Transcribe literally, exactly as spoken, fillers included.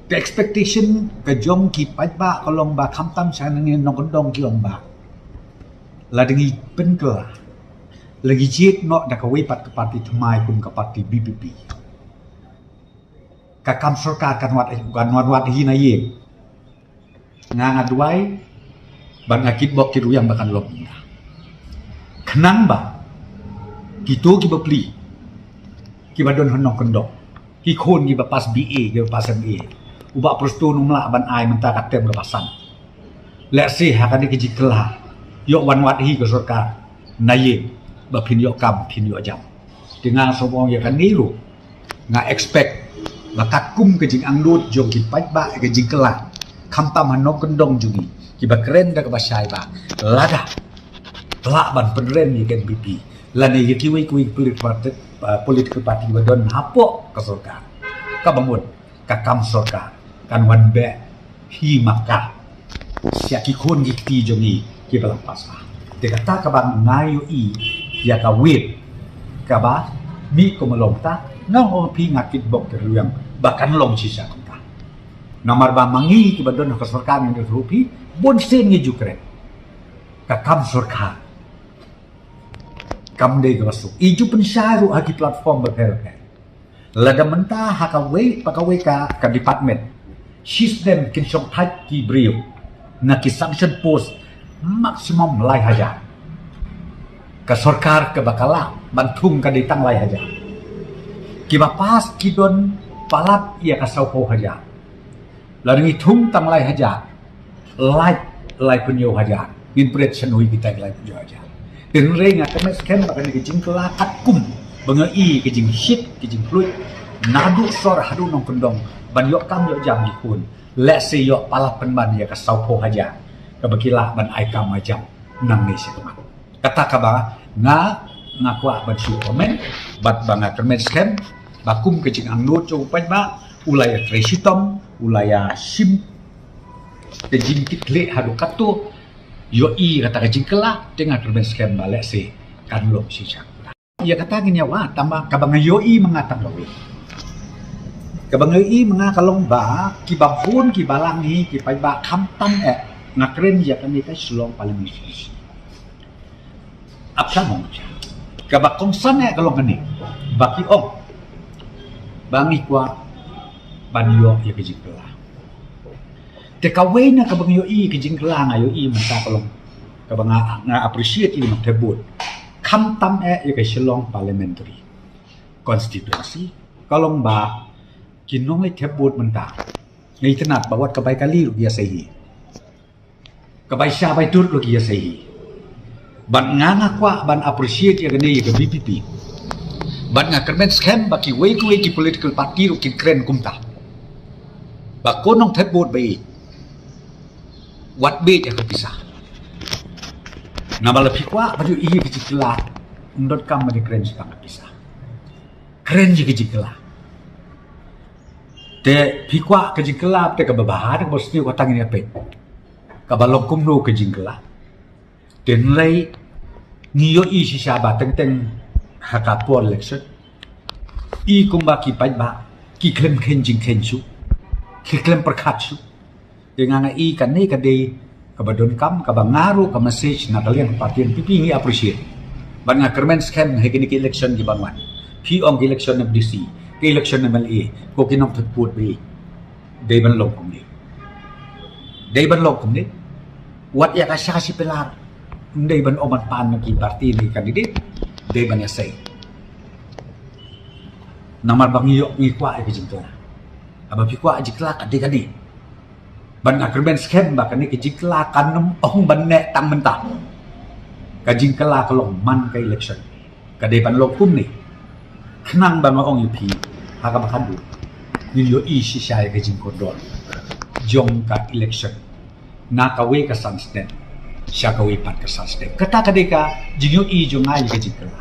Ka expectation ka jong ki paidbah ka long ba khamtam sha ngi nongkyndong ki ong ba lada ngi pynkylla, la ngi jied noh da kawei pat ka parti thymmai kum ka parti B P P, ka kam sorkar kan wad, kan wan wad hi na ïing. Nga nga duwai bad nga kitbok kitrwiang ba kan long kumta. Khnang ba kito kiba plie, kiba don ha nongkyndong, ki khun kiba pass B A, kiba pass M A, u Bah Prestone um lah ban ai mynta ka term kaba san. Lehse ha kane ka jingkylla, ïoh wan wad hi ka sorkar na ïing ba phin ïoh kam, phin ïoh jam. Te nga sngewbha ong ïa kane ruh, nga expect ba katkum ka jingangnud jong ki paidbah, ka jingkylla, khamtam ha nongkyndong jong ngi, kiba kren da kaba shai ba lada lah ban pynrem ïa ka N P P lane ïa kiwei kiwei political party, uh, political party ba don hapoh ka sorkar, kaba mut ka kam sorkar kan wan beh hi ma ka sha ki khun ki kti jong ngi kiba la pass ba. Te kata kaba nga ïohi ïa ka wave kaba mih kum long ta, nga ong phi, nga kitbok kitrwiang ba kan long shisha kumta. Namar ba ma ngi kiba don ha ka sorkar ngi ong phi, bun sien ngi ju kren, ka kam sorkar kam dei kaba suk. I ju pynshai ruh ha ki platform bapher bapher. Lada mynta ha kawei pa kawei ka, ka department, shisnem kin shong thait ki briew na ki sanction post maximum lai hajar. Ka sorkar kaba ka lah ban thung ka dei tang lai hajar. Kiba pass ki don palat ïa ka sawphew hajar. Lada ngi thung tang lai hajar, lait laiphew hajar, ngin pret shano ïa kita ki laiphew hajar. Hynrei nga kyrmen skhem ba kane ka jingkylla katkum ba nga ïohi ka jingshit, ka jingkhluit naduh sor haduh nongkyndong ban ïoh kam ïoh jam ki khun, lehse ïoh palat pynban ïa ka sawphew hajar kaba ki lah ban ai kam ai jam nangne shakhmat. Kata kaba nga, nga kwah ban shu comment bad ba nga kyrmen skhem ba kum ka jingangnud jong u paidbah, u la ïatrei shitom, u la ïashim ka jingkitkhlieh haduh katto, ïohi kata ka jingkylla, te nga kyrmen skhem ba lehse kan long shisha. Ïa kata ngin ïa wad, tangba kaba nga ïohi ma nga tang kawei. Kaba nga ïohi ma nga ka long ba kiba bun ki balang hi, ki paidbah, khamtam eh, nga kren ïa kane ka Shillong Parliamentary Constituency. Ap sha mong sha. Kaba kongsan eh ka long kane, ba ki ong ba ngi kwah ban ïoh ïa ka jingkylla. Te kawei na kaba ngi ïohi ka jingkylla, nga ïohi mynta ka long kaba nga, nga appreciate ïa ki nongthep vote, khamtam eh ïa ka Shillong Parliamentary Constituency, ka long ba ki nongleit thep vote mynta, nga itynnad ba wat ka bai kali ruh ki ïasei hi, ka bai sha bai tut ruh ki ïasei hi. Bad nga, nga kwah ban appreciate ïa kane ïa ka V P P. Bad nga kyrmen skhem ba kiwei kiwei ki political party ruh kin kren kumta, ba ko nongthep vote ba ïeit, wat bieit ïa ka pisa. Namar lada phi kwah ban ïohi ïa ka jingkylla, ym donkam ban ïakren shaphang ka pisa. Kren ïa ka jingkylla. Te phi kwah ka jingkylla, te kaba bha, te kaba sniew, kata ngin ïa peit kaba long kumno ka jingkylla. Te hynrei ngi ïohi shisha ba teng teng ha ka por election, i kumba ki paidbah ki khlem kheiñ jingkheiñ shuh, ki khlem pyrkhat shuh. Te nga, nga i kane ka dei kaba donkam, kaba nga ruh ka message na ka liang party N P P ngi appreciate. Bad nga kyrmen skhem ha kine ki election ki ban wan, phi ong ki election M D C, ki election M L A, ko ki nongthep vote ba ïeit, dei ban long kumne. Dei ban long kumne. Wat ïa ka sha shi pillar, ym dei ban ong ban pan na ki party ne candidate, dei ban ïasei. Namar ba ngi ïoh, ngi kwah ïa ka jingkylla. Haba phi kwah jingkylla, ka dei ka dei. Bad nga kyrmen skhem ba kane ka jingkylla kan ym ong ban neh tang mynta. Ka jingkylla ka long man ka election. Ka dei ban long kumne. Khnang ba nga ong ïa phi, ha kaba khatduh ngin ïohi shisha ïa ka jingkordor jong ka election, na kawei ka san snem sha kawei pat ka san snem. Kata ka dei ka jingïohi jong nga ïa ka jingkylla.